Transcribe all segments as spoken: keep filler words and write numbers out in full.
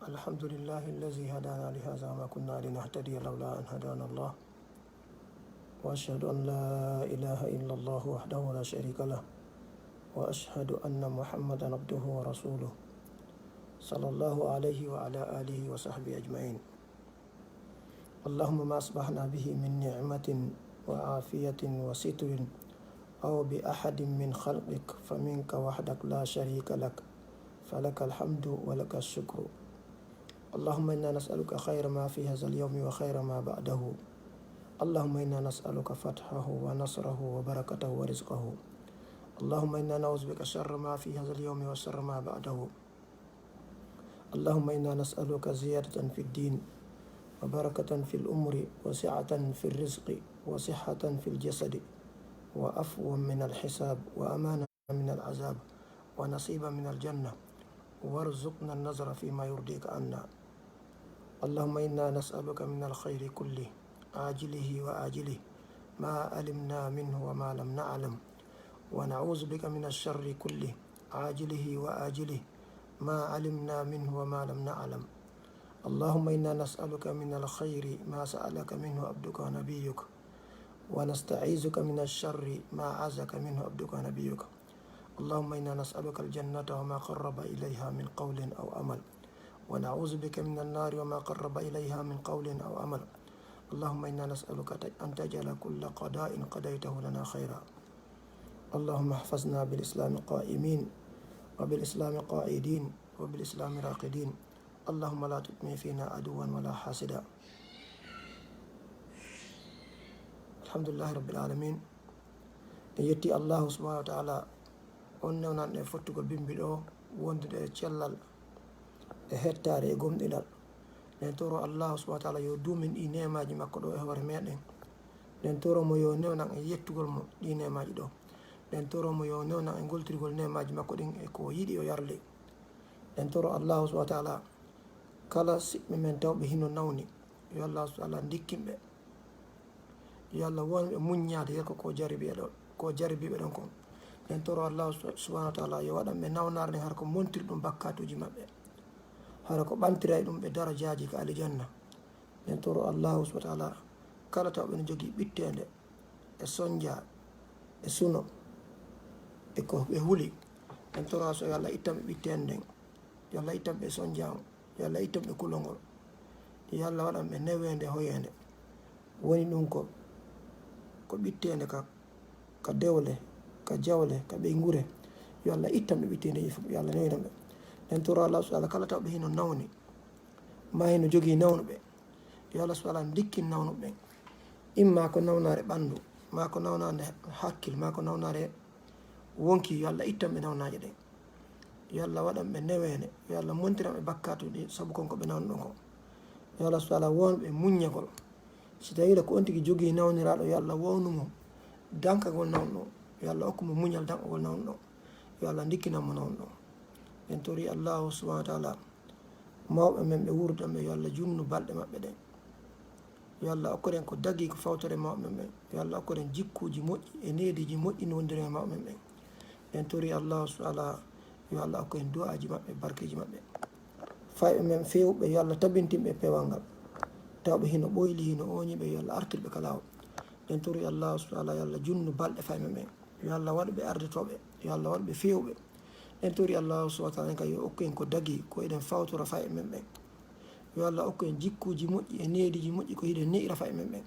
الحمد لله الذي هدانا لهذا وما كنا لنهتدي لولا أن هدانا الله. وأشهد أن لا إله إلا الله وحده لا شريك له. وأشهد أن محمدا عبده ورسوله. صلى الله عليه وعلى آله وصحبه أجمعين. اللهم ما أصبحنا به من نعمة وعافية وستر أو بأحد من خلقك فمنك وحدك لا شريك لك، فلك الحمد ولك الشكر. اللهم إنا نسألك خير ما في هذا اليوم وخير ما بعده. اللهم إنا نسألك فتحه ونصره وبركته ورزقه. اللهم إنا نعوذ بك شر ما في هذا اليوم وشر ما بعده. اللهم إنا نسألك زيادة في الدين وبركة في الأمور وسعة في الرزق وصحة في الجسد وعفوا من الحساب وأمانا من العذاب ونصيبا من الجنة وارزقنا النظر فيما يرضيك عنا. اللهم إنا نسألك من الخير كله عاجله وآجله ما علمنا منه وما لم نعلم ونعوذ بك من الشر كله عاجله وآجله ما علمنا منه وما لم نعلم. اللهم إنا نسألك من الخير ما سألك منه عبدك ونبيك ونستعيذك من الشر ما عاذك منه عبدك ونبيك. اللهم إنا نسألك الجنة وما قرب إليها من قول أو عمل ونعوذ بك من النار وما قرب إليها من قول أو عمل. اللهم إنا نسألك أن تجعل كل قضاء قضيته لنا خيرا. اللهم احفظنا بالإسلام قائمين وبالإسلام قاعدين وبالإسلام راقدين. اللهم لا تدمي فينا عدوا ولا حاسدا. الحمد لله رب العالمين. En yetti Allahu subhanahu wa ta'ala, on newnanɗo e fottugol bimbi ɗo, wondude e cellal e hettaare e gomɗinal. Ɗen toro Allahu subhanahu wa ta'ala yo duumin ɗi neemaaji makko ɗo e hoore meɗen. Ɗen toro mo yo newnan e yettugol mo ɗi neemaaji ɗo. Ɗen toro mo yo newnan e goltirgol neemaaji makko ɗin e ko yiɗi o yarli. Ɗen toro Allahu subhanahu wa ta'ala kala siɓɓe men tawɓe hino nawni, yo Allahu subhanahu wa ta'ala ndikkin ɓe. Yo Allah won ɓe muññaade yerko ko jaribiiɓe ɗon, ko jaribiiɓe ɗon kon. Ɗen toro Allahu subhanahu wa ta'ala yo waɗan ɓe nawnaare nden hara ko montiri ɗum bakkatuuji maɓɓe, hara ko ɓantiray ɗum ɓe darajaaji ka alijanna. Ɗen toro Allahu subhanahu wa ta'ala kala taw ɓe no jogii ɓitteende e sonja e suno e ko ɓe huli, ɗen toro so yo Allah ittan ɓe ɓitteende nden, yo Allah ittan ɓe sonja on. Yo Allah ittan ɓe kulol ngol. Yo Allah waɗan ɓe neweende hoyeende. Woni ɗum ko, ko ɓitteende ka, ka dewle, ka jawle, ka ɓeynguure. Yo Allah ittan ɓe ɓitteende ɗin fof. Yo Allah newinan ɓe. Ɗen toro Allah subhanahu wa ta'ala kala taw ɓe hino nawni, ma hino jogii nawnuɓe. Yo Allah subhanahu wa ta'ala ndikkin nawnuɓe ɓen. Imma ko nawnaare ɓanndu, ma ko nawnaare hakkil, ma ko nawnaare wonki, yo Allah ittan ɓe nawnaaje ɗen. Yo Allah waɗan ɓe neweende, yo Allah montiran ɓe bakkaatu ɗi sabu kon ko ɓe nawnuɗon kon. Yo Allah subhanahu wa ta'ala won ɓe muññagol. Si tawii ko on tigi jogii nawniraaɗo, yo Allah wownu mo dankagol nawnuɗo. Yo Allah okku mo muñal dankagol nawnuɗo. Yo Allah ndikkinan mo nawnuɗo. En tori Allahu subhanahu wa ta'ala mawɓe men ɓe wuurduɗen ɓe, yo Allah junnu balɗe maɓɓe ɗen. Yo Allah okkoren ko dagii ko fawtore mawɓe men ɓen. Yo Allah okkoren jikkuuji moƴƴi e neediiji moƴƴi no wondiren e mawɓe men ɓen. En tori Allahu subhanahu wa ta'ala yo Allah okkoren du'aaji maɓɓe, barkeeji maɓɓe. Fayɓe men feewɓe, yo Allah tabintin ɓe e peewal ngal. Tawɓe hino ɓoyli, hino ooñi ɓe, yo Allah artir ɓe ka laawol. En tori Allahu subhanahu wa ta'ala yo Allah junnu balɗe fayɓe men ɓen. Yo Allah waɗu ɓe ardotooɓe, yo Allah waɗu ɓe feewɓe. En tori Allahu subhanahu wa ta'ala en ka yo okku en ko dagii, ko eɗen fawtora fayɓe men ɓen. Yo Allah okku en jikkuuji moƴƴi e neediiji moƴƴi ko hiɗen ne'ira fayɓe men ɓen.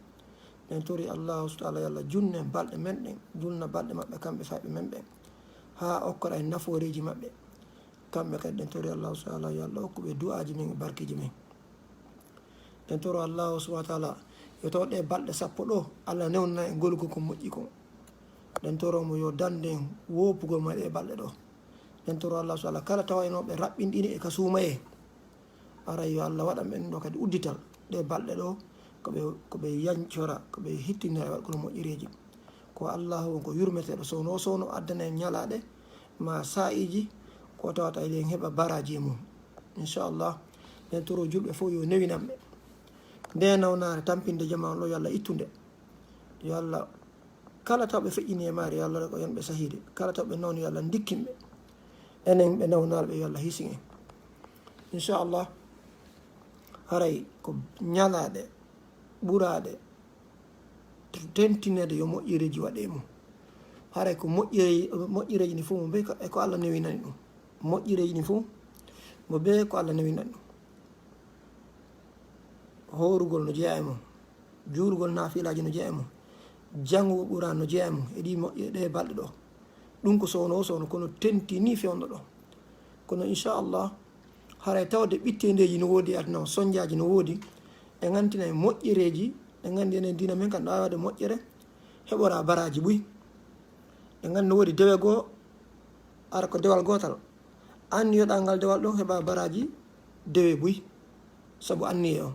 En tori Allahu subhanahu wa ta'ala yo Allah junnu en balɗe men ɗen, junna balɗe maɓɓe kamɓe fayɓe men ɓen. Haa okkora en nafooreeji maɓɓe. Kamɓe kadi ɗen tori Allahu subhanahu wa ta'ala yo Allah okku ɓe du'aaji men e barkeeji men. Ɗen toro Allahu subhanahu wa ta'ala yo taw ɗe balɗe sappo ɗo Allah newnana en ngolugol ko moƴƴi kon. Ɗen toro mo yo dande en woopugol mo e ɗe balɗe ɗo. Ɗen toro Allahu subhanahu wa ta'ala kala tawa en o ɓe raɓɓinɗini e ka suumayee. Aray yo Allah waɗan ɓen ɗo kadi uddital ɗe balɗe ɗo ko ɓe, ko ɓe yancora, ko ɓe hittinira e waɗgol moƴƴereeji. Ko Allahu on ko yurmeteeɗo, sowno, sowno addana en ñalaaɗe ma saa'iiji ko tawata eɗen heɓa baraaji e mum. Inchallah, ɗen toro julɓe fof yo newinan ɓe. Nde nawnaare tampinde jamaanu ɗo, yo Allah ittu nde. Yo Allah, kala taw ɓe feƴƴini e maare, yo Allah rek o yon ɓe sahiide. Kala taw ɓe nawni, yo Allah ndikkin ɓe. Enen ɓe nawnaaɓe ɓe, yo Allah hisin en. Inchallah, Haray ko ñalaaɗe ɓuraaɗe tentineede yo moƴƴereeji waɗe e mum. Haray ko moƴƴere-, moƴƴereeji ɗi fof mo bee ko, e ko Allah newinani ɗum. Moƴƴereeji ɗi fof mo bee ko Allah newinani ɗum. Hoorugol no jeyaa e mum. Juulugol naafilaaji no jeyaa e mum. Janngugol Quraan no jeyaa e mum. E ɗi moƴƴe-, ɗe balɗe ɗo. Ɗum ko sowno o sowno, kono tentinii fewndo ɗo. Kono inchallah, haray tawde ɓitteendeeji no woodi e aduna o, sonjaaji no woodi, e ngantina e moƴƴereeji, e nganndi enen diina men kan ɗo waawde moƴƴere, heɓora baraaji buy. E nganndi no woodi dewe goo, ara ko dewal gootal. Anniyoɗaa ngal dewal ɗon heɓa baraaji dewe buy. Sabu anniye on.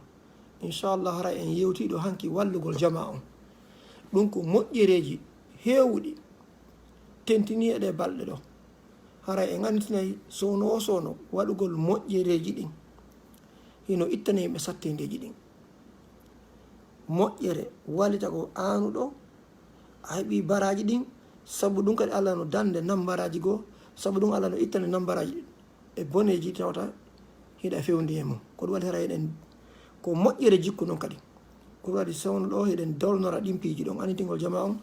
Inchallah, haray en yewtii ɗo hanki wallugol jamaa on. Ɗum ko moƴƴereeji heewuɗi tentinii e ɗe balɗe ɗo. Haray en annditinay sowno o sowno waɗugol moƴƴereeji ɗin hino ittana yimɓe satteendeeji ɗin. Moƴƴere wallita ko aanuɗo, a heɓii baraaji ɗin, sabu ɗum kadi Allah no dande nambaraaji goo, sabu ɗum Allah no ittande nambaraaji ɗin. E boneeji tawata hiɗa fewndi e mum. Ko ɗum waɗi haray eɗen, ko moƴƴere jikku noon kadi. Ko ɗum waɗi sowno ɗo eɗen dolnora ɗin piiji ɗon, annitingol jamaa on,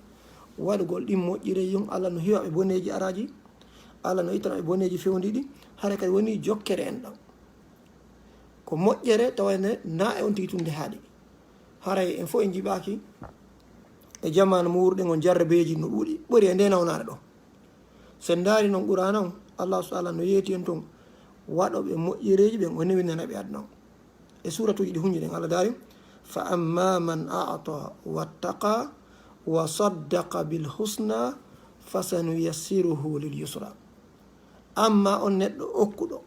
waɗugol ɗin moƴƴereeji ɗin. Allah no hiwa ɓe boneeji araaji, Allah no ittana ɓe boneeji fewndiiɗi, haray kadi woni jokkere en ɗam. Ko moƴƴere tawa ene na e on tigi tun nde haaɗi. Haray en fof en njiɓaaki e jamaanu mo wuurɗen on, jarrabeeji no ɗuuɗi, ɓuri e nde nawnaare ɗo. So en ndaari noon Qur'aana on, Allah subhanahu no yeeti en toon waɗooɓe moƴƴereeji ɓen, o newinana ɓe aduna on. E suuratuuji ɗi huññuɗen, Allah daari, "Fa amma man a'ta wattaqa wa saddaqa bil husna, fa sanuyassiruhu lil yusra." Amma on neɗɗo okkuɗo,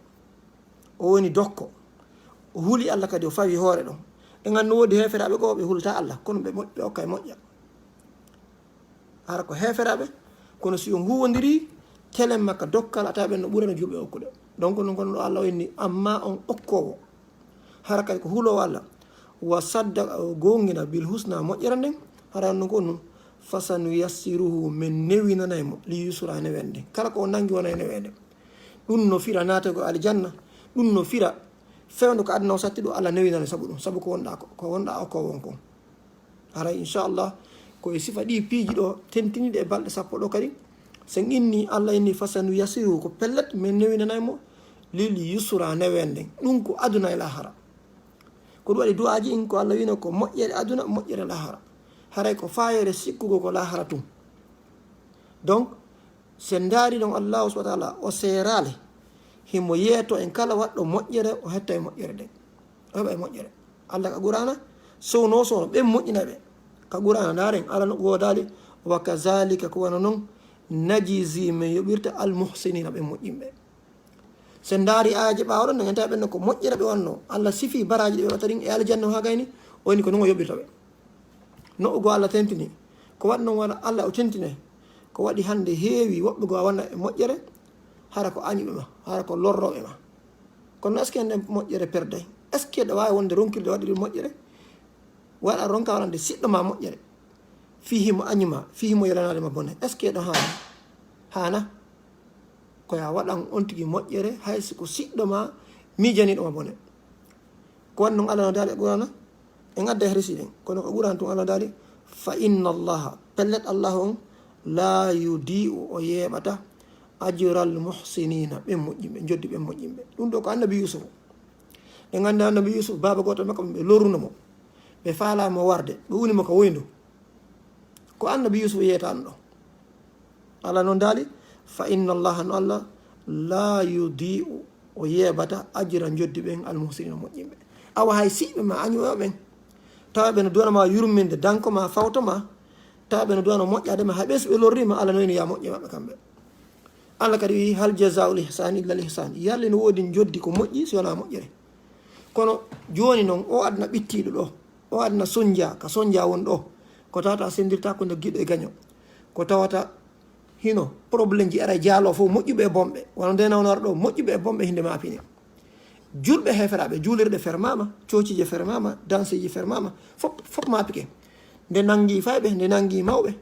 o woni dokko, o huli Allah kadi, o fawi hoore ɗon. E nganndi no woodi heeferaaɓe goo, ɓe hulta Allah, kono ɓe moƴ-, ɓe okka e moƴƴa. Hara ko heeferaaɓe, kono si on huuwondirii, telen makka dokkal, a tawa ɓen no ɓurano julɓe okkude. Donc, non kono ɗo Allah o inni, amma on okkoowo, hara kadi ko huloowo Allah, wa sadda, o goongina bil husna moƴƴere nden, hara non ko ɗum, fa sanuyassiruhu, men newinanay mo, li yusra, newende. Kala ko o nangi wona e newende. Ɗum no fira naatagol aljanna, ɗum no fira fewndo ko aduna o satti ɗo, Allah newinana sabu ɗum, sabu ko wonɗa ko, ko wonɗa okkoowo on kon. Haray, inchallah, ko e sifa ɗi piiji ɗo, tentiniiɗe e balɗe sappo ɗo kadi, sen inni, Allah inni, "Fa sanuyassiruhu", ko pellet, men newinanay mo, "lil yusra", newende. Ɗum ko aduna e lahara. Ko ɗum waɗi du'aaji in, ko Allah wino ko moƴƴere aduna, moƴƴere lahara. Haray ko faayeere sikkugo ko lahara tun. Donc, sen ndaari ɗon, Allahu subhanahu wa ta'ala, o seeraali. Himo yeeto en kala waɗɗo moƴƴere, o hetta e moƴƴere nden. O heɓa e moƴƴere. Allah ka Qur'aana, sowno, sowno, ɓen moƴƴina ɓe. Ka Qur'aana, ndaaren, Allah no goodaali, "Wa kazalika", ko wano non, "najzi", men yoɓirta, "al muhsinina", ɓen moƴƴinɓe. Sen ndaari aayeeje ɓaawo ɗon, en tawi ɓen no ko moƴƴere ɓe wanno. Allah sifi baraaji ɗi ɓe waɗata ɗin e aljanna o haa gayni, o inni ko non o yoɓirta ɓe. No o go Allah tentini. Ko waɗi non wala Allah o tentine. Ko waɗi hannde heewi woɓɓe go a wona e moƴƴere, hara ko añuɓe ma, hara ko lorrooɓe ma. Kono est-ce que nden moƴƴere perday? Est-ce que ɗo waawi wonde ronkirde waɗde ɗum moƴƴere? Wala ronka waɗande siɗɗo ma moƴƴere. Fii himo añu ma, fii himo yelanaade ma bone. Est-ce que ɗo haana? Haana. Ko yo a waɗan on tigi moƴƴere, hay si ko siɗɗo ma miijaniiɗo ma bone. Ko waɗi non Allah no daali e Qur'aana, en adda e resi ɗen. Kono ko Qur'aana tun Allah daali, "Fa inna Allaha", pellet Allah on, "la yudi'u", o yeeɓata, "ajral muhsinina", ɓen moƴƴinɓe, njoddi ɓen moƴƴinɓe. Ɗum ɗo ko Annabi Yuusuf. En nganndi Annabi Yuusuf, baaba gooto makko ɓe lorruno mo. Ɓe faalaa mo warde, ɓe uni mo ka woyndu. Ko Annabi Yuusuf yeetano ɗo. Allah non daali, "Fa inna Allaha", no Allah, "la yudi'u", o yeeɓata, "ajra", njoddi ɓen, "al muhsinina", moƴƴinɓe. Awa hay siɓe ma, añuɓe ɓen, tawa ɓe no duwana ma yurminde, danko ma, fawto ma, tawa ɓe no duwana moƴƴaade ma, hay ɓen si ɓe lorriima, Allah no wini ya moƴƴe maɓɓe kamɓe. Allah kadi wi, "Hal jazaa'ul ihsaani illal ihsaan." Yalla no woodi njoddi ko moƴƴi si wonaa moƴƴere? Kono jooni non, o aduna ɓittiiɗo ɗo, o aduna sonja, ka sonja won ɗo, ko tawata a sendirtaako nder giɗo e gaño. Ko tawata hino problémeji ara e jaalo fof moƴƴuɓe e bonɓe. Wano nde nawnara ɗo, moƴƴuɓe e bonɓe hinde maapine. Julɓe heeferaaɓe, juulirɗe fermaama, coociije fermaama, danseeji fermaama, fop, fop maapike. Nde nangi fayɓe, nde nangi mawɓe,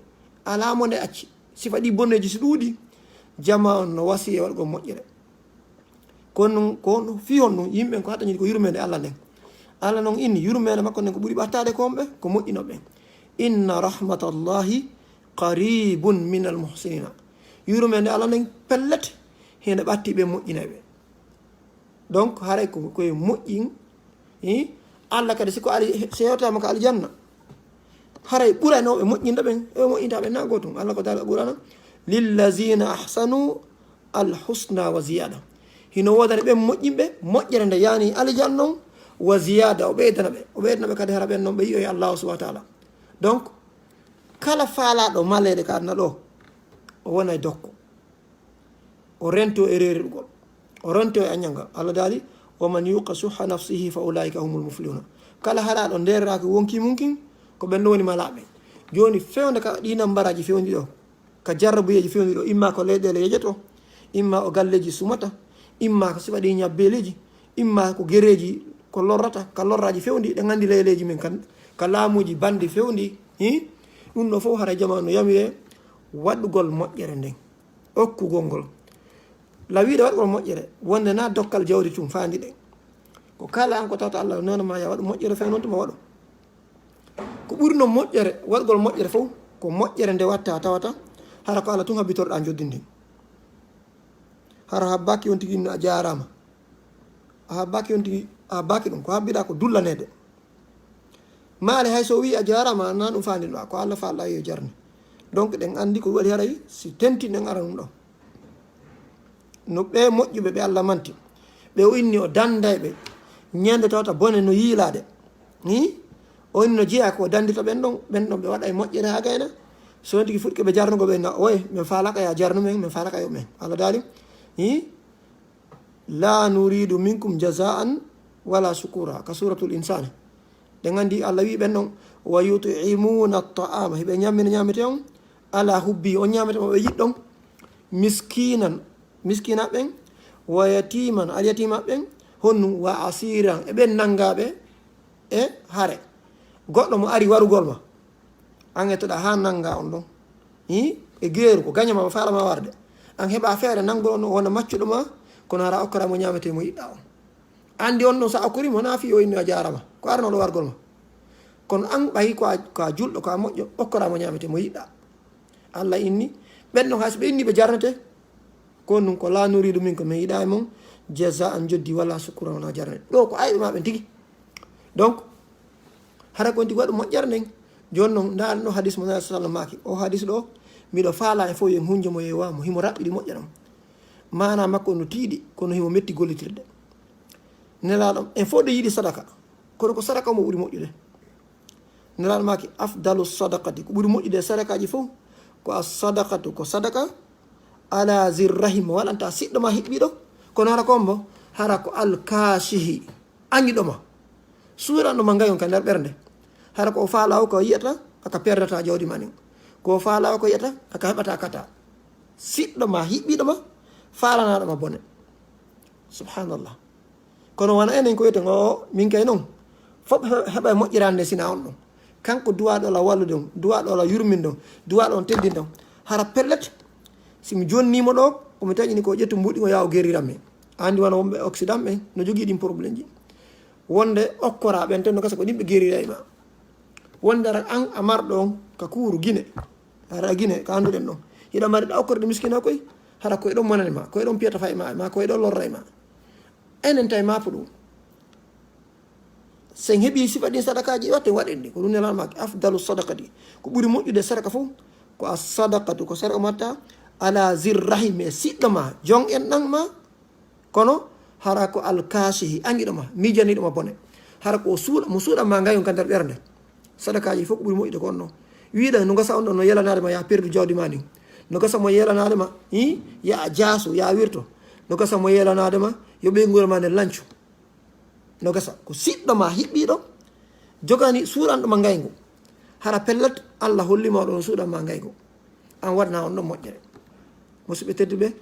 alaa mo nde acci. Sifa ɗi bonneeji si ɗuuɗi, jamaa on no wasiyee waɗugol moƴƴere. Kono non, ko on fii on ɗum, yimɓe ko hatta ñiɗi ko yurmeende Allah nden. Allah noon inni, yurmeende makko nden ko ɓuri ɓattaade ko homɓe? Ko moƴƴinooɓe ɓen. Inna rahmatallahi qaribun min al muhsinina. Yurmeende Allah nden pellet hene ɓatti ɓe moƴƴinayɓe. Donc haray ko koye moƴƴin. I Allah kadi si ko ali si hewtama ko aljanna, haray ɓuranooɓe moƴƴinɗo ɓen e moƴƴinta ɓen na gootum. Allah ko daali Qur'ana, lillazina ahsanu al husna wa ziyada. Hino woodani ɓen moƴƴinɓe moƴƴere nde yani aljanna on, wa ziyada, o ɓeydana ɓe, o ɓeydana ɓe kadi hara ɓen noon ɓe yi'oy Allahu subhanahu wa taala. Donc kala faalaaɗo maleede ka aduna ɗo, o wonay dokko, o rento e reeriɗugol, o rento e añanga. Allah daali, wa man yuqa suha nafsihi fa ulaika humul muflihuna. Kala haraaɗo ndeerraaki wonki mum kin, ko ɓen ɗo woni malaaɓe. Jooni fewnde ka ɗi nambaraaji fewndi ɗo, ka jarrabuyeeji fewndi ɗo, imma ko leyɗeele yeƴoto, imma o galleeji sumata, imma ko sifa ɗi ñabbeeleeji, imma ko gereeji ko lorrata, ka lorraaji fewndi ɗe nganndi leyleeji men kan, ka laamuuji banndi fewndi. Hi ɗum ɗo fof hara jamaanu no yamire waɗugol moƴƴere nden, okkugol ngol. Lawiiɗo waɗugol moƴƴere wonde na dokkal jawdi tun faandi ɗen. Ko kala an ko tawata Allah noon ma ya waɗu moƴƴere fewndo tuma waɗu. Ko ɓuri noon moƴƴere, waɗgol moƴƴere fof ko moƴƴere nde watta tawata hara ko Allah tun habbitorɗa njoddin ndin. Hara habbaaki on tigi inno a jaaraama. A habbaaki on tigi, a habbaaki ɗum. Ko habbiɗa ko dullaneede. Maale hay so o wii a jaaraama, na ɗum faandiɗa, ko Allah faalɗa yo jarne. Donc ɗen anndi ko waɗi haray si tenti ɗen ara ɗum ɗo. No ɓe moƴƴuɓe ɓe Allah manti, ɓe o inni o dannday ɓe ñande tawata bone no yiilaade. Ni o inni no jeyaa ko o danndita ɓen ɗon, ɓen ɗon ɓe waɗa e moƴƴere haa gayna. So on tigi fuɗɗike ɓe jarnugo ɓe na oye, min faalaka ya jarnu men, min faalaka yo men. Allah daali, hi, la nuridu minkum jazaan wala shukura, ka suratul insani. Ɗen anndi Allah wii ɓen ɗon, wa yut'imuna ta'ama, hiɓe ñammina ñamete on, ala hubbi, on ñamete mo ɓe yiɗɗon, miskinan, miskina ɓen, wa yatiman, al yatima ɓen, honnum, wa asiran, e ɓen nanngaɓe e hare. Goɗɗo mo ari warugol ma, an ettoɗa ha nannga on ɗon. Hi e geeru ko gaño ma, ma faala ma warde. An heɓa feere nanngol on wona maccuɗo ma, kono hara okkora mo ñamete mo yiɗɗa on. Anndi on ɗon sa okkori mo na fi o inni a jaarama ko arnoɗo wargol ma. Kono an ɓayi ko a, ko a julɗo, ko a moƴƴo, okkora mo ñamete mo yiɗɗa. Allah inni ɓen ɗon hay so ɓe inni ɓe jarnete. Ko nun ko la nuridu minkum, min yiɗa e mon jaza an joddi wala sukura wona jarne. Ɗo ko ayɓe ma ɓen tigi. Donc hara ko on tigi waɗu moƴƴere nden. Joni non ndaar no hadis mo nabi sallam maaki, o hadis ɗo miɗo faala en fof yen hunjo mo yewa mo himo raɓɓiɗi moƴƴere on. Maana makko no tiiɗi kono himo metti gollitirde. Nelaaɗo en fof ɗo yiɗi sadaka, kono ko sadaka mo ɓuri moƴƴude. Nelaaɗo maaki afdalu sadaqati, ko ɓuri moƴƴude sadakaaji fof ko a sadaqatu, ko sadaka ala zirrahim, mo waɗanta siɗɗo ma hiɓɓiɗo. Kono hara kombo hara ko alkaasihi añuɗo ma, suuranɗo ma ngayon ka nder ɓernde. Hara ko o faala o ko yiyata aka perdata jawdi ma nin, ko o faala o ko yiyata aka heɓata kata. Siɗɗo ma hiɓɓiɗo ma, faalanaɗo ma bone. Subhanallah. Kono wona enen ko wiyeten o min kay noon fof heɓa e moƴƴirande nde sina on ɗon. Kanko duwaɗo la wallude on, duwaɗo la yurminde on, duwaɗo on teddinde on. Hara pellet si mi jonnimo ɗo, omi taƴini ko ƴettu mbuɗi o yaw gerriranmi. Andi wona wonɓe occident ɓen no jogii ɗin problème ji, wonde okkora ɓen ten no gasa ko ɗin ɓe gerrira e ma. Wonde ara an a marɗo on ka kuuru Gine, hara Gine ka annduɗen ɗon, hiɗa mari ɗa okkorde miskina koy, hara koye ɗon monane ma, koye ɗon piyata fay ma, ma koye ɗon lorray ma. Enen tay mapo ɗum. Sen heɓi sifa ɗin sadakaaji watte waɗen ɗi ko ɗum nelan maaki afdalu sadakati, ko ɓuri moƴƴude sadaka fof ko a sadakatu, ko sadaka matta ala zirrahim, e siɗɗo ma, jon en ɗan ma. Kono hara ko alkaasihi añiɗo ma, miijaniɗo ma bone. Hara ko suuɗa mo suuɗa ma ngayon ka nder ɓernde. Sadakaaji fof ko ɓuri moƴƴude ko on ɗon. Wiɗa no gasa on ɗon no yelanade ma ya perdu jawdi ma ndin. No gasa mo yelanade ma hi ya a jaaso ya wirto. No gasa mo yelanade ma yo ɓeynguure ma nde lancu. No gasa ko siɗɗo ma hiɓɓiɗo jogani suuɗanɗo ma ngaygu. Hara pellet Allah hollima oɗon suuɗan ma ngaygu. An waɗana on ɗon moƴƴere. Musidɓe tedduɓe,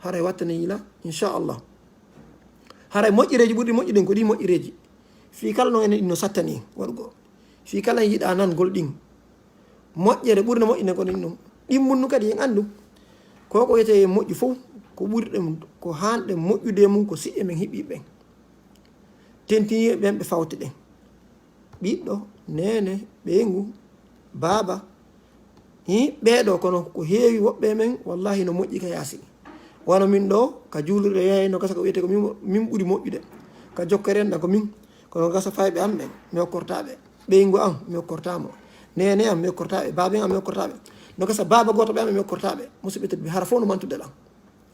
haray wattane yila inchallah. Haray moƴƴereeji ɓurɗi moƴƴuɗen ko ɗi moƴƴereeji. Fii kala non enen ɗin no sattani en waɗugol. Fii kala en yiɗa nangol ɗin. Moƴƴere ɓurde moƴƴude ko ɗin ɗum. Ɗin munnu kadi en anndu ko ko wiyetee moƴƴu fof ko ɓuri ɗum ko haanɗe moƴƴude e mum ko siɗɗe men hiɓɓiiɓe ɓen. Tentini ɓen ɓe fawti ɗen. Ɓiɗɗo, neene, ɓeyngu, baaba. Hi, ɓeeɗo kono ko heewi woɓɓe men, wallahi no moƴƴi ka yaasi. Wano min ɗo, ka juulirɗe yahay no gasa ko wiyete ko min, min ɓuri moƴƴude. Ka jokkere en ɗan ko min, kono gasa fayɓe am ɓen, mi okkortaa ɓe. Ɓeyngu am, mi okkortaa mo. Neene am, mi okkortaa ɓe. Baaben am, mi okkortaa ɓe. No gasa baaba gooto ɓe am, mi okkortaa ɓe. Musidɓe tedduɓe, hara fof no mantude lan.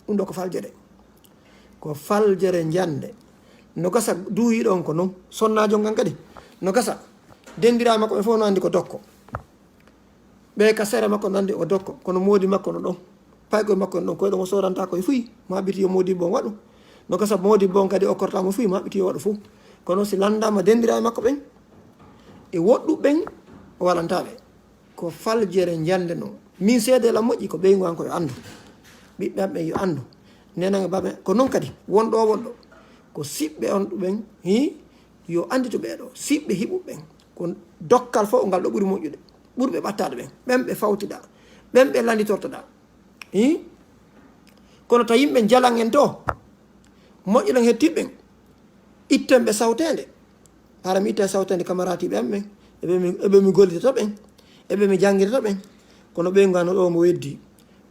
Ɗum ɗo ko faljere. Ko faljere njande. No gasa duuyi ɗon ko non. Sonnaajo ngan kadi. No gasa. Dendiraaɓe makko ɓe fof no anndi ko dokko. Ɓe ka sere makko no anndi o dokko. Kono moodi makko no ɗon. Paykoye makko no ɗon. Koye ɗon o soodanta koye fuy. Mo haɓɓiti yo moodi bon waɗu. No gasa moodi bon kadi o korta mo fuy. Mo haɓɓiti yo waɗu fof. Kono si lanndaama dendiraaɓe makko ɓen. E woɗɗuɓe ɓen o walantaa ɓe. Ko faljere njande non. Min seede lan moƴƴi ko ɓeyngu an ko yo anndu. Ɓiɓɓe am ɓen yo anndu. Nenan e baaɓe ko non kadi. Wonɗo o wonɗo. Ko siɓɓe on ɗumen. Hi, yo annditu ɓee ɗo. Siɓɓe hiɓuɓe ɓen. Ko dokkal fof ngal ɗo ɓuri moƴƴude. Ɓurɓe ɓattaade ɓen. Ɓen ɓe fawtiɗaa. Ɓen ɓe lannditortoɗaa. Hi? Kono ta yimɓe jalan en to. Moƴƴilan hettiɓe ɓen. Itten ɓe sawteende. Hara mi itta sawteende kamaratiiɓe am ɓen. Eɓe mi, eɓe mi gollitoto ɓen. Eɓe mi janngitoto ɓen. Kono ɓeyngu an no ɗo mo weddi.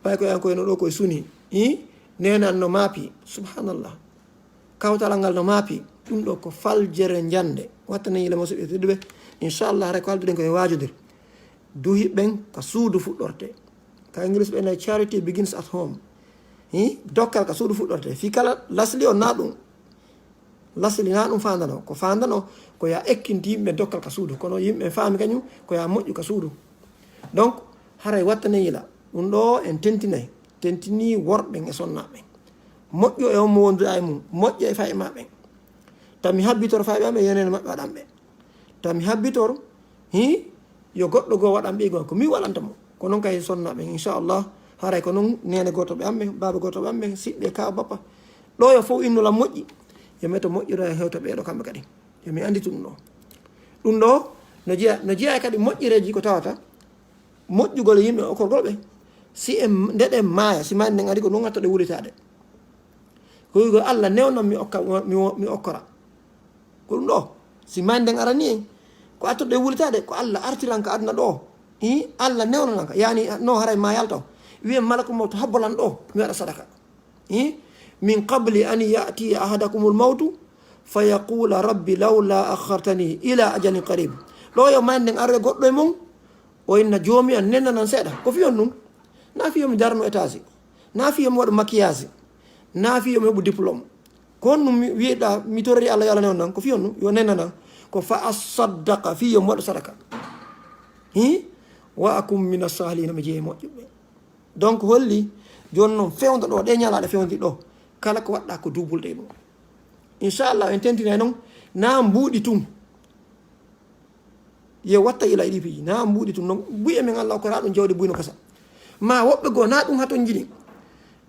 Paykoye an koye no ɗo koye suni. Hi? Neene an no maapi. Subhanallah. Kawtal an ngal no maapi. Ɗum ɗo ko faljere njande. Wattane yila mo suɓe tedduɓe. Inchallah, haray ko halduɗen ko e waajodir. Duhi ɓen ka suudu fuɗɗorte. Ka English ɓe nay charity begins at home. Hi? Dokkal ka suudu fuɗɗorte. Fii kala lasli on na ɗum. Lasli na ɗum faandano. Ko faandano ko ya ekkinti yimɓe dokkal ka suudu. Kono yimɓe faami kañum ko ya moƴƴu ka suudu. Donc, haray wattane yila. Ɗum ɗo en tentinay. Tentini worɓe e sonnaaɓe. Moƴƴo e on mo wonduɗa e mum. Moƴƴo e fayɓe ma ɓen. Tami habbitor fayɓe am e yenene maɓɓe waɗan ɓe. Tami habbitor, hi, yo goɗɗo goo waɗan ɓe goo. Ko mi waɗanta mo. Ko non kay sonnaaɓe, inchallah. Haray ko non neene gooto ɓe am ɓe, baaba gooto ɓe am ɓe, siɓɓe, kaaw, bappa. Ɗo yo fof innu lan moƴƴi. Yo meto moƴƴiro e hewta ɓee ɗo kamɓe kadi. Yo mi anndi ɗum ɗo. Ɗum ɗo, no jeya, no jeya kadi moƴƴireeji ko tawata. Moƴƴugol yimɓe okkorgol ɓe. Si en, nde ɗen maaya, si maayde nden ari ko non attoɗe wulitaade. Ko wi'ugol Allah newnan mi okka, mi, mi okkora. Ko ɗum ɗo. Si maayde nden arani en, ko attoɗe wulitaade, ko Allah artiran ka aduna ɗo. Hi, Allah newnanan ka. Yani, no haray ma yalta o. Wi'en malakul mawtu habbolan ɗo, mi waɗa sadaka. Hi, min qabli an ya'tiya ahadakumul mawtu, fa yaqula rabbi lawla akhartani ila ajalin qarib. Ɗo yo maayde nden arre goɗɗo e mon, o inna joomi an nennanan seeɗa. Ko fiyon ɗum? Na fiyo mi darno étage. Na fiyo mi waɗu maquillage. Na fiyo mi heɓu diplôme. Ko honɗum mi wiyeɗa mi torori Allah yo Allah newnan? Ko fiyon ɗum? Yo nennanan. Ko fa asaddaqa fiyo mi waɗu sadaka. Hi? Wa akum min as-salihin mi jeeye moƴƴuɓe. Donc holli jooni noon fewndo ɗo, ɗe ñalaaɗe fewndi ɗo. Kala ko waɗɗa ko duubulɗe e mum. Inchallah en tentinay noon na mbuuɗi tun. Yo watta ila e ɗi piiji. Na mbuuɗi tun noon. Buy e men Allah ko raɗum jawdi buy no kasa. Ma woɓɓe goo na ɗum hatonjini.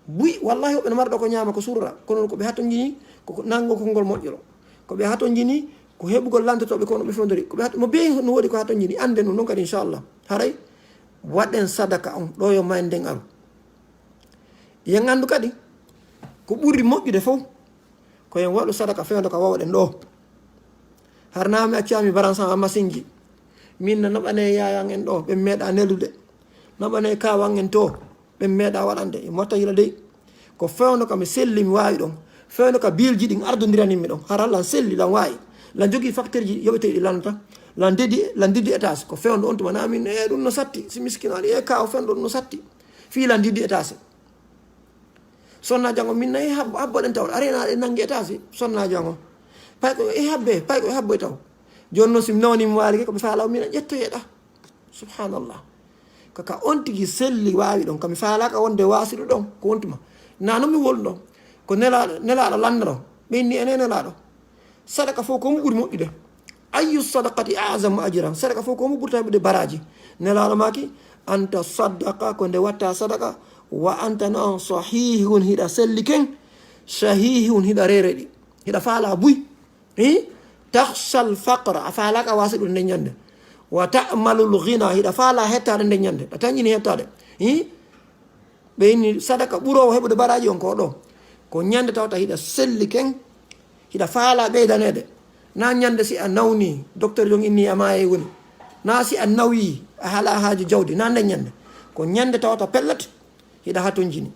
Buy, wallahi woɓɓe no mara ɗo ko ñaama ko surra. Kono ko ɓe hatonjini, ko ko nango konngol moƴƴoro. Ko ɓe hatonjini, ko heɓugol lantotooɓe kono ɓe fewndori. Ko ɓe hat-, mo bee no woodi ko hatonjini, annden ɗum noon kadi inchallah. Haray, waɗen sadaka on, ɗo yo maayde nden aru. Yen anndu kadi, ko ɓuri moƴƴude fof, ko en waɗu sadaka fewndo ka wawaɗen ɗo. Har na mi accaa mi baran sama masinji. Min na naɓane yayan en ɗo, ɓe meeɗa nelude. Naɓane kawan en to, ɓe meeɗa waɗande. E motta yila dey. Ko fewndo ka mi selli mi waawi ɗon. Fewndo ka bilji ɗin ardondirani mi ɗon. Hara lan selli lan waawi. Lan jogii facteur ji yoɓeteeɗi lanta. Lan dedi, lan dedi étage. Ko fewndo on tuma na min, e ɗum no satti. Si miskinaali e kaw fewndo ɗum no satti. Fii lan dedi étage. Sonna jango min nayi habbo, habbo ɗen taw. Arena ɗen nangi étage. Sonna jango. Pay ko e habbe, pay ko e habbo e taw. Jooni noon si mi nawni mi waali ko mi faala o min a ƴettoyeɗa. Subhanallah. Ko ka on tigi selli waawi ɗon. Ka mi faalaaka wonde waasiɗo ɗon. Ko on tuma. Na no mi wolu ɗon. Ko nelaaɗo, nelaaɗo lanndano. Ɓe inni ene nelaaɗo. Sadaka fof ko mo ɓuri moƴƴude. Ayyu sadaqati a'zamu ajran? Sadaka fof ko mo ɓurta heɓude baraaji? Nelaaɗo maaki, anta sadaka ko nde watta sadaka, wa anta na on sahihun hiɗa selli ken, sahihun hiɗa rereɗi, hiɗa faala buy. Hi? Takhshal faqra, a faalaaka waasi ɗum nde ñande. Wa ta'malul ghina, hiɗa faala hettaade nde ñande. A tañini hettaade. Hi? Ɓe inni sadaka ɓuroowo heɓude baraaji on ko ɗo. Ko ñande tawata hiɗa selli ken, hiɗa faala ɓeydaneede. Na ñande si a nawni, docteur jon inni a maayay woni. Na si a nawi, a hala haaju jawdi, na nden ñande. Ko ñande tawata pellet, hiɗa hatonjini.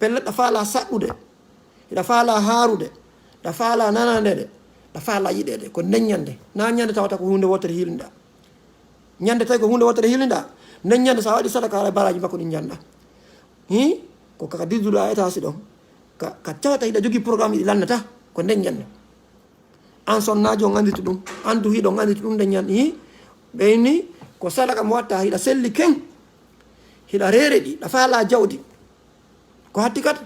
Pellet ɗa faala saɗɗude, hiɗa faala haarude, ɗa faala nananede, ɗa faala yiɗede. Ko nden ñande. Na ñande tawata ko hunde wotere hilinɗa. Ñande tawi ko hunde wotere hilinɗa, nden ñande sa waɗi sadaka, ala baraji makko ɗin ñanɗa. Hi? Ko kaka didduɗa état si ɗon. Ka, ka tawata hiɗa jogi programme ɗi lannata, ko nden ñande. An sonnajo on anditi ɗum, an duhiɗo on anditi ɗum, nden ñande. Hi? Ɓeyni ko sadaka mo watta, hiɗa selli ken, hiɗa rereɗi, ɗa faala jawdi. Ko hatti kat,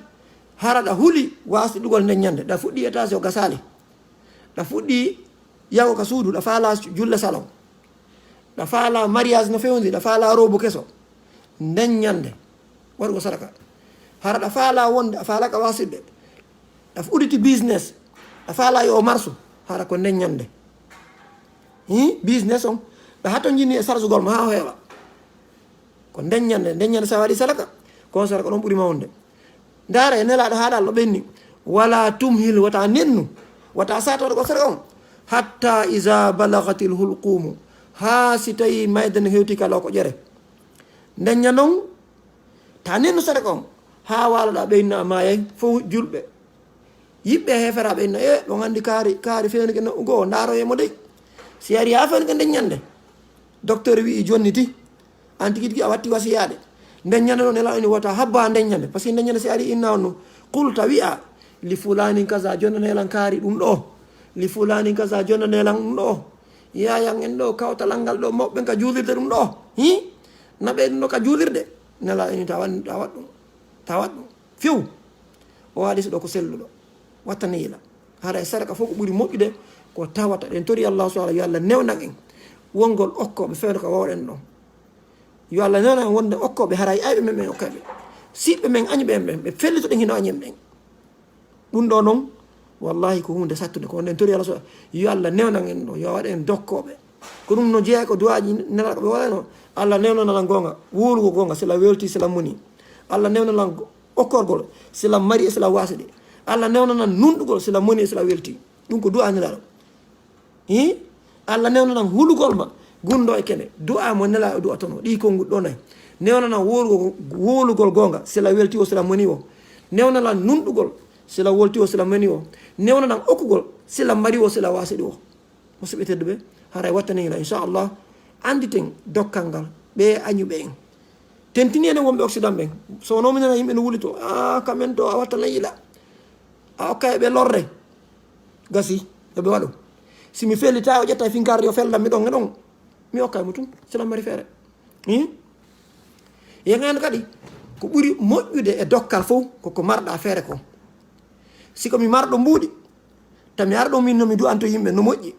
hara ɗa huli wasɗiɗugol nden ñande, ɗa fuɗɗi étage o gasali. Ɗa fuɗɗi yago ka suudu, ɗa faala julle salon. Ɗa faala mariage no fewndi, ɗa faala robu keso. Nden ñande, waɗugo sadaka. Hara ɗa faala wonde, a faala ka wasitde. Ɗa fuɗɗiti business, ɗa faala yo o marsu, hara ko nden ñande. Hi, business on, ɗa hatonjini e sarsugol ma ha o heewa. Ko nden ñande, nden ñande sa waɗi sadaka, ko on sadaka ɗon ɓuri mawnude. Ndaara e nelaaɗo haaɗa Allah ɓenni, "Wala tumhil, wata nennu, wata sato waɗugo sadaka on, hatta iza balagatil hulqumu, haa si tawi mayde no hewti ka lawko ƴere." Nden ñande on, ta nennu sadaka on, haa waaloɗa ɓe inna a maayay, fof julɓe. Yiɓɓe heeferaaɓe inna, "E, ɗon anndi kaari, kaari fewnike no goo, ndaaroye mo dey. Si ari haa fewnike nden ñande." Docteur wi'i, "Jonni ti, an tigi tigi a watti wasiyaade." Nden ñande ɗon Nelaaɗo inni, "Wata habba nden ñande." Parce que nden ñande si ari inna on no, "Qulta wi'a, li fulanin kaza, jonnane lan kaari ɗum ɗo. Li fulanin kaza, jonnane lan ɗum ɗo. Yaayan en ɗo, kawtalal ngal ɗo, mawɓe ɓen ka juulirde ɗum ɗo." Hi? Naɓe ɗum ɗo ka juulirde. Nelaaɗo inni, "Ta waɗ, ta waɗ ɗum. Ta waɗ ɗum." Few. O hadis ɗo ko selluɗo. Watta neyla. Haray sadaka fof ko ɓuri moƴƴude ko tawata ɗen tori Allah subhanahu, yo Allah newnan en wongol okkooɓe fewndo ko wawɗen ɗon. Yo Allah newnan en wonde okkooɓe haray ayɓe men ɓen okkayɓe. Siɓɓe men añuɓe en ɓen, ɓe fellitoɗen hino añen ɓen. Ɗum ɗo noon, wallahi ko huunde sattunde. Ko nden tori Allah subhanahu, yo Allah newnan en ɗo, yo waɗ en dokkooɓe. Ko ɗum no jeeya ko du'aaji Nelaaɗo ɓe waɗano. Allah newnana lan goonga, wowlugo goonga, sila welti, sila moni. Allah newnana lan okkorgol, sila mari e sila wasidi. Allah newnana nunɗugol, sila moni e sila welti. Ɗum ko du'a Nelaaɗo. Hi? Allah newnana hulugol ma, gunndo e kene. Du'a mo Nelaaɗo du'a tono. Ɗi konnguɗi ɗo nayi. Newnana wowlugol, wowlugol goonga, sila welti o, sila moni o. Newnana nunɗugol, sila welti o, sila moni o. Newnana okkugol, sila mari o, sila wasidi o. Musidɓe tedduɓe, haray wattani la, inchallah, annditen dokkal ngal, ɓe añuɓe en. Tentini enen wonɓe Occident ɓen. So wonno mi nana yimɓe no wuli to, "Ah, kamen to a watta layila. A okka e ɓe lorre." Gasi, yo ɓe waɗu. Si mi felli tawi o ƴetta e finkarde o fellan mi ɗon e ɗon. Mi okka e mo tun, sila mari feere. Hi? Yengano kadi, ko ɓuri moƴƴude e dokkal fof, ko ko marɗa feere ko. Si ko mi marɗo mbuuɗi, ta mi ara ɗo min no mi du'anto yimɓe no moƴƴi.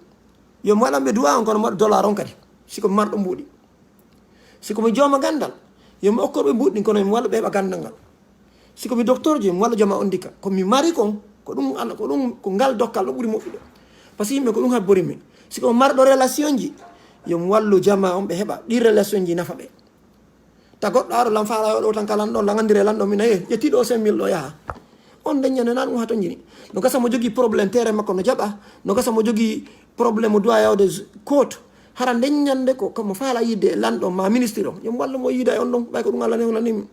Yo mi waɗan ɓe du'a on kono mi waɗa dollar on kadi. Si ko mi marɗo mbuuɗi. Si ko mi jooma ganndal, yo mi okkor ɓe mbuuɗi ɗin kono mi walla ɓe heɓa ganndal ngal. Si ko mi docteur je, mi walla jooma on dika. Ko mi mari kon, ko ɗum Allah, ko ɗum, ko ngal dokkal ɗo ɓuri moƴƴude. Parce que yimɓe ko ɗum habbori mi. Si ko mi marɗo relation ji, yo mi wallu jama on ɓe heɓa ɗi relation ji nafa ɓe. Ta goɗɗo aro lan faala yo ɗo tan ka lan ɗon, lan andire lan ɗon mina, "Eh, ƴetti ɗo cinq mille ɗo yaha." On nden ñande na ɗum ha to jini. No gasa mo jogi problème terrain makko no jaɓa, no gasa mo jogi problème o doit yawde z-, court. Hara nden ñande ko, ko mo faala yidde e lan ɗon ma ministre o. Yo mi wallu mo yiida e on ɗon, ɓay ko ɗum Allah newnani mi.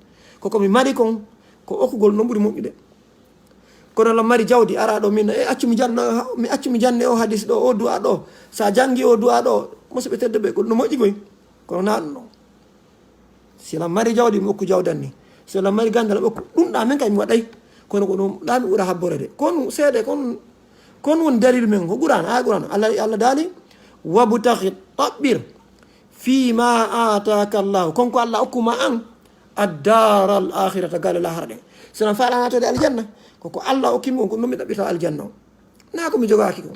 Ko ko mi mari kon, ko okkugol non ɓuri moƴƴude. Kono lan mari jawdi ara ɗo min, "Eh, accu mi janno, mi accu mi janne o hadis ɗo, o du'a ɗo. Sa jangi o du'a ɗo, musidɓe tedduɓe, ko no moƴƴi koy." Kono na ɗum ɗon. Si lan mari jawdi, mi okku jawdan ni. Si lan mari ganndal, mi okku. Ɗum ɗa men kay mi waɗay. Kono ko ɗum ɗa mi ɓura habborede. Kon seede, kon, kon woni dalil men. Ko Qur'an, aya Qur'an. Allah, Allah daali, "Wabtaghi, ɗaɓɓir, fima ataka Allah." Kon ko Allah okkuma an, ad-dar al-akhirata, galle lahara ɗen. Si lan faala natode aljanna, ko ko Allah okki mi on, ko ɗum mi ɗaɓɓirta aljanna o. Na ko mi jogaaki ko.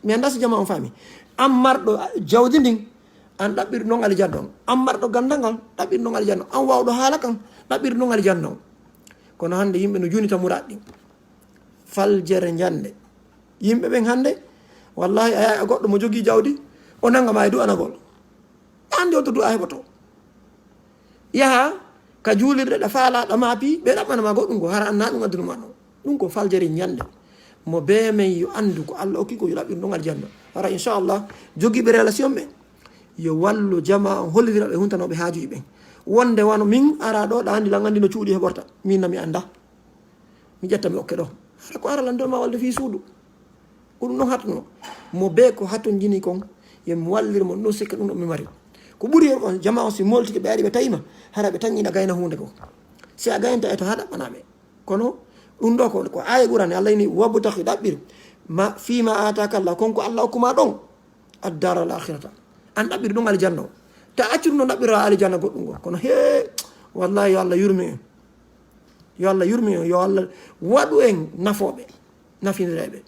Mi anndaa si jama on faami. An marɗo jawdi ndin, an ɗaɓɓir non aljanna on. An marɗo ganndal ngal, ɗaɓɓir non aljanna on. An waawɗo haala kan, ɗaɓɓir non aljanna on. Kono hannde yimɓe no juunita muraaɗi ɗin. Faljere ñande. Yimɓe ɓen hannde, wallahi a yaha e goɗɗo mo jogii jawdi, o nanga ma e du'anagol. An de on to du'a heɓoto. Yaha ka juulirde ɗa faala, ɗa maapi, ɓe ɗaɓɓana ma goɗɗum ko hara an na ɗum addunu ma ɗon. Ɗum ko faljere ñande. Mo bee men yo anndu ko Allah okki ko, yo ɗaɓɓiru ɗon aljanna. Hara inchallah, jogiiɓe relation ɓen yo wallu jamaa on, hollitira ɓe huntanooɓe haajuuji ɓen. Wonde wano min ara ɗo, ɗa anndi, lan anndi no cuuɗi heɓorta. Min na mi annda. Mi ƴetta mi okke ɗo. Hara ko ara lan ɗo ma walde fii suudu. Ko ɗum ɗon hatno. Mo bee ko hatonjini kon, yo mi wallir mo ɗum, sikka ɗum ɗon mi mari. Ko ɓuri hen on, jamaa on si moltike ɓe ari ɓe tawi ma, hara ɓe tan ina gayna huunde ko. Si a gaynta e to haa ɗaɓɓanaa ɓe. Kono ɗum ɗo ko, ko aaya Qur'aani, Allah ini, "Wabtaxi", ɗaɓɓir, "ma, fii ma aataaka Allah", kon ko Allah okku ma ɗon, "ad-daara al-aaxirata", an ɗaɓɓir ɗum aljanna o. Ta accu ɗum ɗon ɗaɓɓira aljanna goɗɗum ngo. Kono hee, wallahi yo Allah yurmi en. Yo Allah yurmi en, yo Allah waɗu en nafooɓe, nafindireeɓe.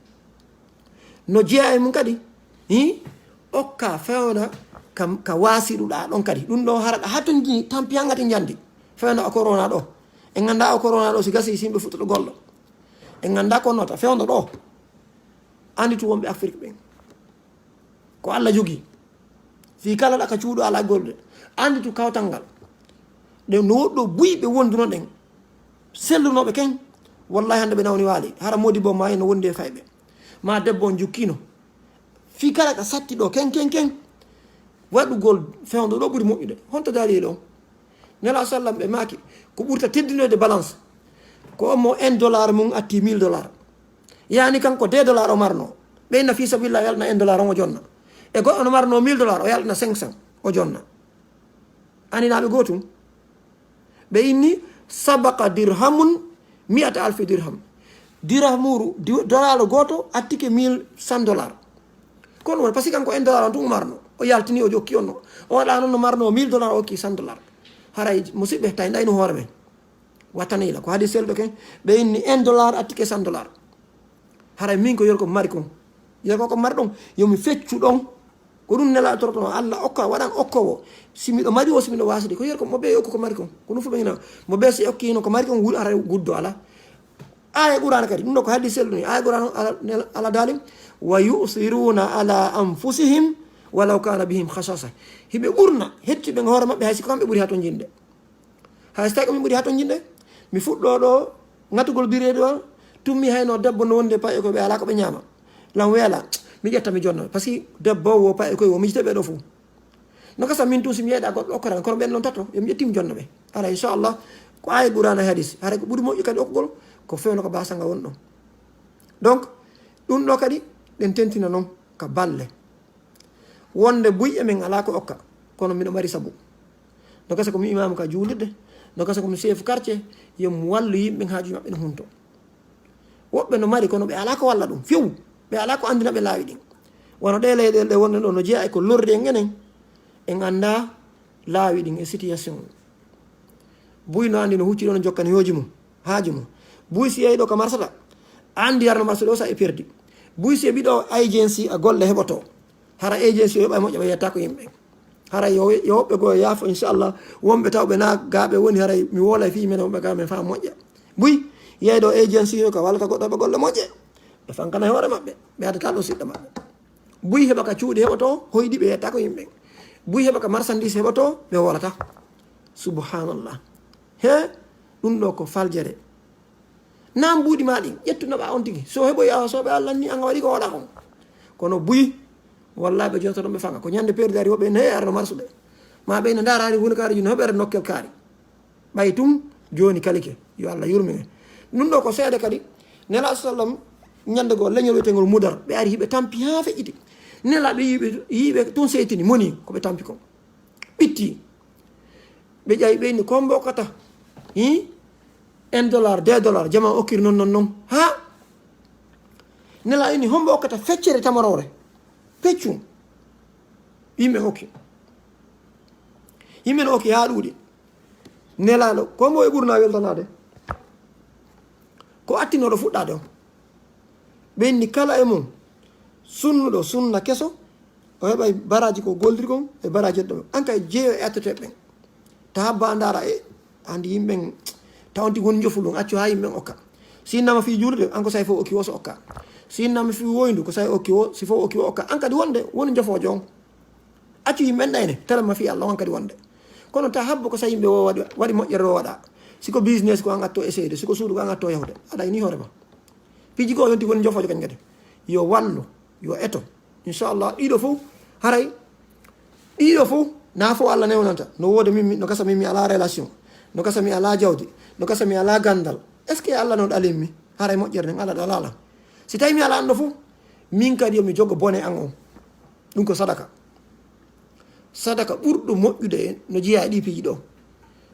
No jeyaa e mum kadi, hi, okka fewna ka, ka wasiɗuɗa ɗon kadi. Ɗum ɗo hara ɗa hatonji tampi hangati njandi. Fewna o corona ɗo. En ngannda o corona ɗo si gasi si yimɓe fuɗɗoto gollo. En ngannda ko nota. Fewndo ɗo. Anditu wonɓe Afrique ɓen. Ko Allah jogi. Fii kala ɗa ka cuuɗo alaa gollude. Anditu kawtal ngal. Ɗe no woɗɗo buy ɓe wonduno ɗen. Sellunooɓe ken. Wallahi hannde ɓe nawni waali. Hara modibbo ma en no wondi e fayɓe. Ma debbo on jukkino. Fii kala ka satti ɗo ken, ken, ken. Waɗugol fewndo ɗo ɓuri moƴƴude. Honto daali e ɗon? Nela sallam ɓe maaki, ko ɓurta teddinoyde balance, ko on mo un dollar mum atti mille dollar. Yani kanko deux dollar o marno. Ɓe inna fii sabilillah o yaltana un dollar on o jonna. E goɗɗo no marno mille dollar o yaltana cinq cents o jonna. Aninaaɓe gootum. Ɓe inni, "Sabaqa dirhamun mi'ata alfi dirham." Dirhamuru, di-, dollar gooto attike mille cent dollar. Kono woni, parce que kanko un dollar on tun o marno. O yaltini o jokki on no. O waɗa non no marno mille dollar o okki cent dollar. Haray musidɓe, tawi ndaynu hoore men. Wattanila ko hadis selɗo ken, ɓe inni un dollar attike cent dollar. Haray min ko yer ko mari kon. Yer ko ko mari ɗon, yo mi feccu ɗon. Ko ɗum nela torotono Allah okka, waɗan okkowo. Si miɗo mari o, si miɗo waside, ko yer ko mo ɓe okko ko mari kon. Ko ɗum fu ɓe ina, mo ɓe si okki hino ko mari kon, wul-, haray guddo ala. Aya Qur'an kadi, ɗum ɗo ko hadis selɗo ni. Aya Qur'an ala, nela, ala dalim, "Wa yu'thiruna ala anfusihim walaw kana bihim khasasa." Hiɓe ɓurna, hecci ɓen hoore maɓɓe, hay si ko kamɓe ɓuri hatonjinde. Hay so tawi ko min ɓuri hatonjinde, mi fuɗɗo ɗo ŋatugol bireedi o, tummi hayno debbo no wondi e paye koye ɓe alaa ko ɓe ñaama. Lan weela, mi ƴetta mi jonna. Parce que debbo wo paye koye wo mijite ɓe ɗo fof. No gasa min tun si mi yeeɗa goɗɗo okkoran, kono ɓen non tato, yo mi ƴetti mi jonna ɓe. Ara, inchallah, ko aaya Qur'an e hadis. Haray ko ɓuri moƴƴi kadi okkugol, ko fewno ko basanga won ɗon. Donc, ɗum ɗo kadi, ɗen tentina non ka balle. Wonde buy e men alaa ko okka, kono miɗo mari sabu. No gasa ko mi imaamu ka juulirde, no gasa ko mi chef quartier, yo mi wallu yimɓe haaju maɓɓe no hunto. Woɓɓe no mari, kono ɓe alaa ko walla ɗum, few. Ɓe alaa ko anndina ɓe laawi ɗin. Wano ɗe leyɗeele ɗe wonɗen ɗo, no jeyaa e ko lorri en enen, en anndaa laawi ɗin e situation. Buy no anndi no hucci ɗo no jokkani hooji mum, haaju mum. Buy si yehi ɗo ka marsata, anndi yarno marsude o sa e perdi. Buy si yeɓi ɗo agency a golle heɓoto. Hara agency o yoɓa e moƴƴa ɓe yetta ko yimɓe. Hara yo, yo woɓɓe goo yaafo inchallah. Wonɓe taw ɓe na gaaɓe woni haray mi wolay fii men wonɓe gaaɓe men faa moƴƴa. Buy yehi ɗo agency o ka walla ka goɗɗo heɓa golle moƴƴe. Ɓe fankana hoore maɓɓe. Ɓe addata ɗo siɗɗo maɓɓe. Buy heɓa ka cuuɗi heɓoto, hoyɗi ɓe yetta ko yimɓe. Buy heɓa ka marchandise heɓoto, ɓe wolata. Subhanallah. He, ɗum ɗo ko faljere. Naam buuɗi ma ɗin, ƴettu naɓa on tigi. So heɓoyi awa soɓe Allah ni, an a waɗi ko waɗa kon. Kono buy, wallahi ɓe jototo ɓe fanga. Ko ñande perdi ari woɓɓe ne arno marsuɓe. Ma ɓe ne ndaara ari woni kaari no heɓere nokkel kaari. Ɓay tun, jooni kalike, yo Allah yurmin en. Ɗum ɗo ko seede kadi, Nela sallam, ñande goo leñol wiyetengol Mudar, ɓe ari hiɓe tampi haa feƴƴiti. Nela ɓe yiɓe, yiɓe tun seytini, moni ko ɓe tampi kon. Ɓitti. Ɓe ƴawi ɓe ni, "Ko mbo kata?" Hi? Un dollar, deux dollars, jama okkiri non, non, non. Ha? Nela ini, "Hombo okkata feccere tamorore?" Peccu. Yimɓe okki. Yimɓe no okki haa ɗuuɗi. Nelaaɗo, ko mbo e ɓurna weltanaade? Ko attinooɗo fuɗɗaade on. Ɓe inni kala e mum, sunnuɗo sunna keso, o heɓay baraaji ko goldir kon, e baraaji ɗum. An kay jeeyo e atteteeɓe ɓen. Ta habba a ndaara e, andi yimɓe ɓen, ta on tigi woni njofu ɗum, accu haa yimɓe ɓen okka. Si innama fii juulude, an ko say fof okki wo so okka. Si innama fii woyndu, ko say okki wo, si fof okki wo okka. An kadi wonde, woni njofoojo on. Accu yimɓe ɓen ɗayne, tala ma fii Allah on kadi wonde. Kono ta habbo ko sa yimɓe wo waɗi, waɗi moƴƴere o waɗa. Si ko business ko an atto essayde, si ko suudu ko an atto yahude. Aɗa ini hoore ma. Piiji goo yonti woni jofoojo kañ kadi. Yo wallu, yo eto. Inchallah, ɗiɗo fof, haray, ɗiɗo fof, na fof Allah newnanta. No wooda min, mi- no gasa min mi alaa relation. No gasa mi alaa jawdi. No gasa mi alaa ganndal. Est-ce que Allah no ɗalin mi? Haray moƴƴere nden Allah ɗalaa lan. Si tawi mi alaa ɗum ɗo fof, min kadi yo mi jogo bone an on. Ɗum ko sadaka. Sadaka ɓurɗo moƴƴude en no jeyaa e ɗii piiji ɗo.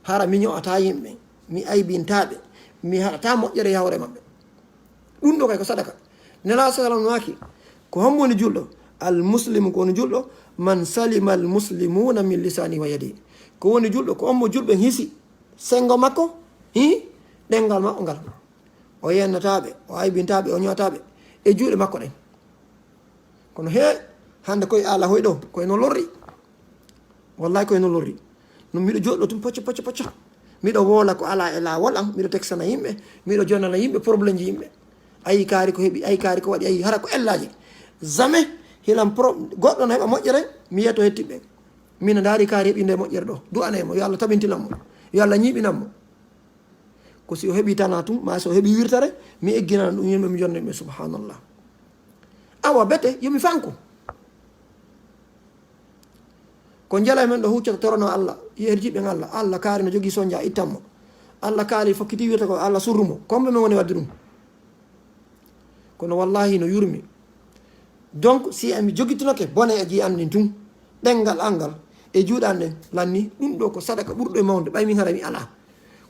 Hara mi ño'ataa yimɓe, mi aybintaa ɓe, mi haɗataa moƴƴere e hawre maɓɓe. Ɗum ɗo kay ko sadaka. Nelaaɗo sallallahu alaihi wasallam waaki, ko hommo woni julɗo? Al muslimu ko woni julɗo, man salima al muslimuna min lisani wa yadi. Ko woni julɗo, ko hommo julɓe hisi senngo makko, hi ɗemngal maɓɓe ngal. O yennataaɓe, o aybintaaɓe, o ño'ataaɓe e juuɗe makko ɗen. Kono he hannde koye ala hoy ɗo, koye no lorri. Wallahi koye no lorri. No miɗo jooɗo tun pocco, pocco, pocco. Miɗo woola ko ala e laawol am, miɗo teksana yimɓe, miɗo jonnana yimɓe, problème ji yimɓe. Ayi kaari ko heɓi, ayi kaari ko waɗi, ayi hara ko ellaaji. Jamais hilan pro-, goɗɗo no heɓa moƴƴere, mi yeto hettiɓe. Min a ndaari kaari heɓi nde moƴƴere ɗo. Du'anee mo, yo Allah tabintinan mo. Yo Allah ñiiɓinan mo. Ko si o heɓi tana tun, ma si o heɓi wirtare, mi egginana ɗum yimɓe, mi jonna yimɓe, subhanallah. Awa bete, yo mi fanku. Ko njela men ɗo huccata torono Allah, yeherji ɓen Allah, Allah kaari no jogii sonja ittan mo. Allah kaali fokkiti wirta ko Allah surru mo. Kombe men woni wadde ɗum. Kono wallahi no yurmi. Donc, si ami jogitinoke bone e ji an ɗin tun, ɗemngal an ngal, e juuɗe an ɗen, lanni, ɗum ɗo ko sadaka ɓurɗo e mawde, ɓay min hara mi alaa.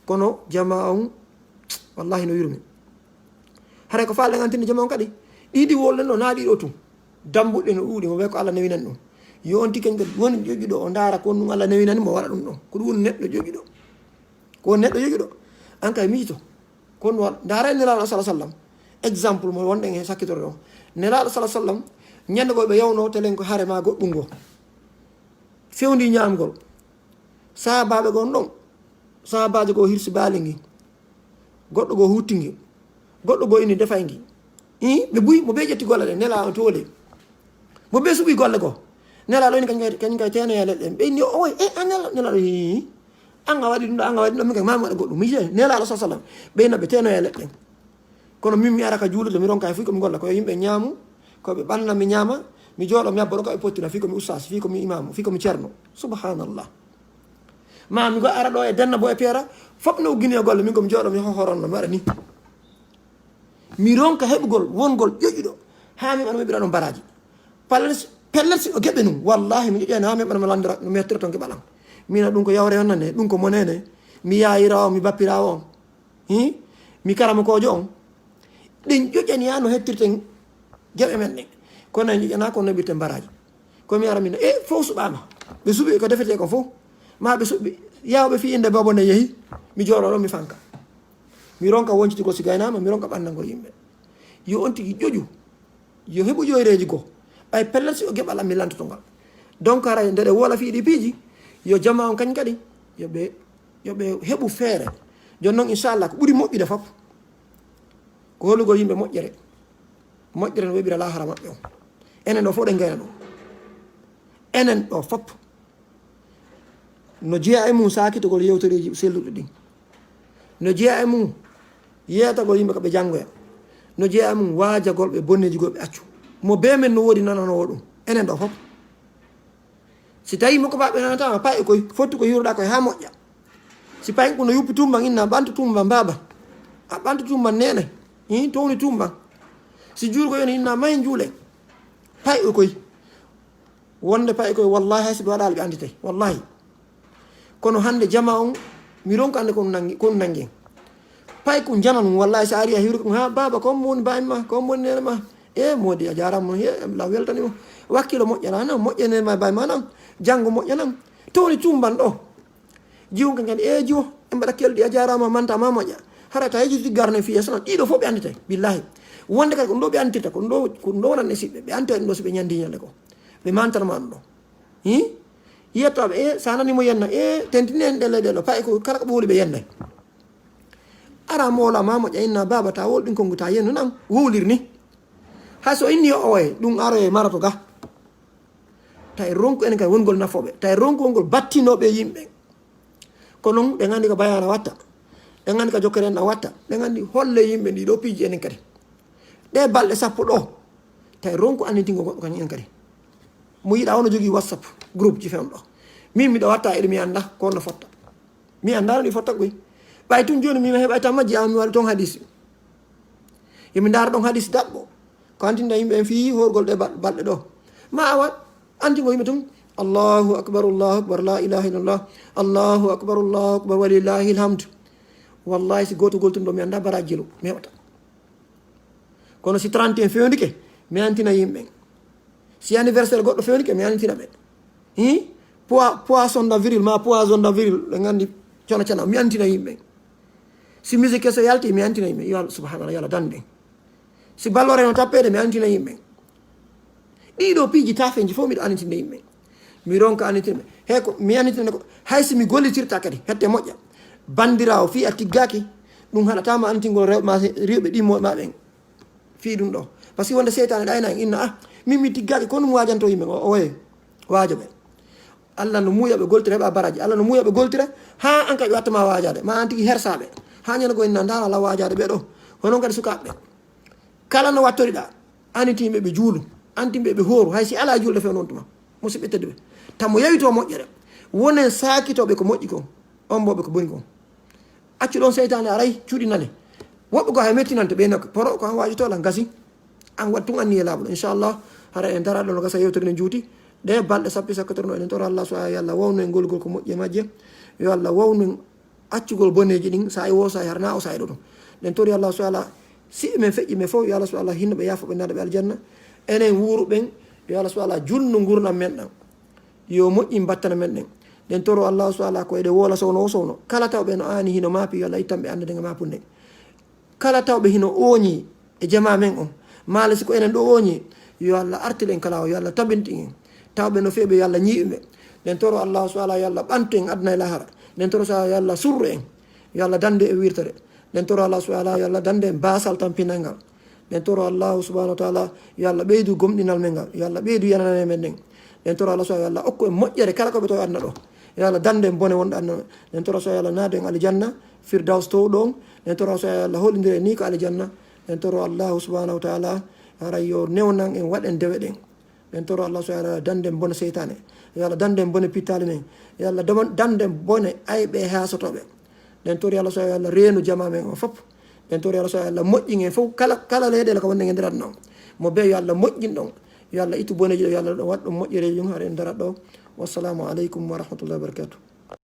Kono jamaa on, wallahi no yurmi. Haray ko faaleɗen antinde jamaa on kadi, ɗiɗi wolɗen ɗo, naa ɗiɗo tun. Dambuɗe no ɗuuɗi, mo ɓe ko Allah newinan ɗum. Yo on tigi kadi woni ƴoƴuɗo, o ndaara ko ɗum Allah newinani mo, waɗa ɗum ɗo. Ko ɗum woni neɗɗo ƴoƴuɗo. Ko woni neɗɗo ƴoƴuɗo. An kay miijito. Kono wa-, ndaaray Nelaaɗo sallallahu alaihi wasallam. Exemple mo wonɗen e sakkitorde o. Nelaaɗo sallallahu alaihi wasallam, ñande goo ɓe yawno telen ko hare ma goɗɗum goo. Fewndi ñaamgol. Sahaabaaɓe goo ɗon. Sahaabaajo goo hirsi baali ngi. Goɗɗo goo hutti ngi. Goɗɗo goo inni defay ngi. Ii, ɓe buy, mo ɓe ƴetti golle ɗen, Nelaaɗo toole. Mo ɓe suɓi golle goo. Nelaaɗo inni kañ kay, kañ kay teenoya leɗɗe ɗen. Ɓe inni, "Oy, e, a Nela-, Nelaaɗo, ii." An a waɗi ɗum ɗo, an a waɗi ɗum ɗo, min kay ma mi waɗa goɗɗum. Mi jeyi, Nelaaɗo sallallahu alaihi wasallam. Ɓe inna ɓe teenoya leɗɗe ɗen. Kono min mi ara ka juulude, mi ronka e fii ko mi golla, ko yo yimɓe ñaamu, ko ɓe ɓanna mi ñaama, mi jooɗo mi habba ɗo ka ɓe pottina, fii ko mi ustaas, fii ko mi imaamu, fii ko mi ceerno. Subhanallah. Ma mi go ara ɗo e denna bo e peera, fof no uggini e golle, min ko mi jooɗo mi hohoronno, mi waɗa ni. Mi ronka heɓugol wongol ƴoƴuɗo, haa mi ɓaɗa mi ɓira ɗon baraaji. Pellet, pellet si o geɓe nun, wallahi mi ƴoƴani haa mi ɓaɗa mi lanndira, no mi hettira ton geɓal am. Mina ɗum ko yawre on nane, ɗum ko monene, mi yaayira on, mi bappira on. Hi? Mi karamokoojo on. Ɗin ƴoƴani yaa no hettirten geɓe men ɗen. Kono en ƴoƴana ko neɓirten baraaji. Ko mi ara min, e, fof suɓaama. Ɓe suɓi ko defetee kon fof. Ma ɓe suɓi, yawɓe fii innde boobo nde yehi. Mi jooɗo ɗo, mi fanka. Mi ronka woncitugol si gaynaama, mi ronka ɓannangol yimɓe. Yo on tigi ƴoƴu. Yo heɓu ƴoyreeji goo. Ɓay pellet si o geɓal am mi lantoto ngal. Donc, haray nde ɗe woola fii ɗi piiji, yo jamaa on kañ kadi, yo ɓe, yo ɓe heɓu feere. Jooni non, inchallah, ko ɓuri moƴƴude fof, ko holugol yimɓe moƴƴere. Moƴƴere no weɓira laahara maɓɓe on. Enen ɗo fof ɗen gayna ɗum. Enen ɗo fof. No jeyaa e mum saakitogol yewtereeji selluɗi ɗin. No jeyaa e mum yeetagol yimɓe ko ɓe janngoya. No jeyaa e mum waajagol ɓe bonneeji goo ɓe accu. Mo bee men no woodi nananoowo ɗum. Enen ɗo fof. Si tawii mo ko baɓe nanataama, pay e koy, fottu ko hiwruɗaa koy haa moƴƴa. Si pay ko no yuppi tumban inna, ɓantu tumban baaba. A ɓantu tumban neene. Hin towni tumban. Si juulgo yoni inna, mayen juulen. Pay e koy. Wonde pay koye, wallahi, hay so ɓe waɗaali ɓe annditay, wallahi. Kono hannde jamaa on, mi ronka annde ko nangi, ko nangi en. Pay ko njanan, wallahi, so a ari a hiwri ko, "Ha, baaba, ko mo woni baay ma, ko mo woni neene ma?" "E, moodi, a jaaraama, he, la weltani mo." Wakkilo moƴƴana, na moƴƴa neene ma, baay ma nan, janngo moƴƴa nan. To woni tumban ɗo. Jiwon kan kadi, "E, jiwo, en mbaɗa kelɗi, a jaaraama, manta ma moƴƴa." Hara ta yeji garne fiye sana, ɗiɗo fof ɓe annditay, billahi. Wonde kadi ko ɗum ɗo ɓe anndirta, ko ɗum ɗo, ko ɗum ɗo wonande siɓɓe, ɓe annditay ɗum ɗo so ɓe ñandi ñande ko. Ɓe mantanma ɗum ɗo. Hi? Yettooɓe, e, so a nanii mo yenna, e, tentini en ɗelle ɗe ɗo, pay ko kala ko ɓe wowli ɓe yennay. Ara moola ma moƴƴa inna baaba ta wol ɗin konngu ta yennu nan, wowlir ni. Hay so inni o oye, ɗum aroye maroto ga. Tawi ronku enen kadi wongol nafooɓe. Tawi ronku wongol battinooɓe yimɓe. Ko non ɓe nganndi ko bayaana watta. Ɓe nganndi ko jokkere en watta. Ɓe nganndi holle yimɓe ndi ɗo piiji enen kadi. Ɗe balɗe sappo ɗo, tawi ronku annitingo goɗɗo kañum en kadi. Mo yiɗa, ono jogii WhatsApp groupe ji fewndo ɗo. Min miɗo watta eɗo mi annda ko no fotta. Mi annda no ɗi fotta koy. Ɓay tun jooni mi heɓay tan majji, an mi waɗa toon hadis. Yomi ndaara ɗon hadis daɗɓo. Ko antinta yimɓe en fii horgol ɗe bal-, balɗe ɗo. Ma a waɗ antingo yimɓe tun. Allahu akbar, Allahu akbar, la ilaha illallah. Allahu akbar, Allahu akbar, walillahil hamdu. Wallahi, si gooto goltun ɗo, mi annda baraji jelo mi heɓata. Kono si trente et un fewndike, mi antina yimɓe. Si anniversaire goɗɗo fewndike, mi antina ɓe. Hi? Poi-, poisson d'avril, ma poison d'avril, ɓe nganndi cona cona, mi antina yimɓe. Si musique so yalti, mi antina yimɓe. Yo Allah, subhanallah, yo Allah dandu en. Si ballore no tappede, mi antina yimɓe. Ɗiɗo piiji tafeji fof miɗo anitinde yimɓe. Mi ronka anitinde. He ko mi anitinde ko, hay si mi gollitirta kadi, hette moƴƴa. Bandirawo, fii a tiggaki, ɗum haɗatama anitingol rewɓe ma, rewɓe ɗimmo ma ɓen. Fii ɗum ɗo. Parce que wonde seytaane ɗayna en, inna, ah, min mi tiggaki, kono ɗum wajanto yimɓe, o, oye, waajo ɓe. Allah no muuya ɓe goltira, heɓa baraji. Allah no muuya ɓe goltira, ha an kadi wattama wajaade. Ma an tigi hersaɓe. Ha ñande go inna, ndaara la wajaade ɓe ɗo. Hono kadi sukaaɓe. Kala no wattoriɗa, aniti yimɓe ɓe juulu, anti yimɓe ɓe hooru, hay si ala juulde few noon tuma. Musidɓe tedduɓe. Tan mo yawito moƴƴere. Wonen saakitoɓe ko moƴƴi kon, omboɓe ko boni kon. Accu ɗon seytaane aray, cuuɗinane. Woɓɓe goo hay mettinante ɓe nokka. Poro ko an waajoto lan gasi. An waɗ tun anniye laaɓuɗo. Inchallah, hara en dara ɗo no gasa yewtere ne juuti. Ɗe balɗe sappo e sakko torno, eɗen tora Allah subhanahu wa ta'ala, yo Allah wawnu en golgol ko moƴƴi e majje. Yo Allah wawnu en accugol boneeji ɗin, saa'i woo, saa'i hara na o, saa'i ɗo ɗum. Ɗen tori Allah subhanahu wa ta'ala, si men feƴƴi men fof, yo Allah subhanahu wa ta'ala hinno ɓe, yaafo ɓe, naada ɓe aljanna. Enen wuuru ɓen, yo Allah subhanahu wa ta'ala julnu ngurnam men ɗan. Yo moƴƴin battana men ɗen. Ɗen toro Allah subhanahu wa ta'ala ko eɗe woola sowno o sowno. Kala tawɓe no aani hino maapi, yo Allah ittan ɓe annde nga maapunde. Kala tawɓe hino ooñi e jamaa men on, maale si ko enen ɗo ooñi, yo Allah artir en kala o, yo Allah tabintin en. Tawɓe no feeɓi, yo Allah ñiiɓi ɓe. Ɗen toro Allah subhanahu wa ta'ala, yo Allah ɓantu en aduna e lahara. Ɗen toro sa, yo Allah surru en. Yo Allah dande e wirtere. Ɗen toro Allah subhanahu wa ta'ala, yo Allah dande en baasal tampinal ngal. Ɗen toro Allah subhanahu wa ta'ala, yo Allah ɓeydu gomɗinal men ngal. Yo Allah ɓeydu yananane men ɗen. Ɗen toro Allah subhanahu wa ta'ala, yo Allah okku en moƴƴere kala ko ɓe tawi aduna ɗo. Yo Allah dande en bone wonɗo aduna. Ɗen toro so yo Allah naadu en aljanna, Firdaus tow ɗon. Ɗen toro so yo Allah hollindire ni ko aljanna. Ɗen toro Allah subhanahu wa ta'ala, haray yo newnan en, waɗen dewe ɗen. Ɗen toro Allah subhanahu wa ta'ala dande en bone seytaane. Yo Allah dande en bone pittaali men. Yo Allah dama-, dande en bone ayɓe e haasotoɓe. Ɗen tori Allah subhanahu wa ta'ala reenu jamaa men on fof. Ɗen tori Allah subhanahu wa ta'ala moƴƴin en fof. Kala, kala leyɗeele ko wonde e nder aduna on. Mo be yo Allah moƴƴin ɗon. Yo Allah ittu boneeji ɗo, yo Allah waɗ ɗum moƴƴereeji ɗum, haray en darat ɗo. Wassalamu aleykum wa rahmatullahi wa barakatuh.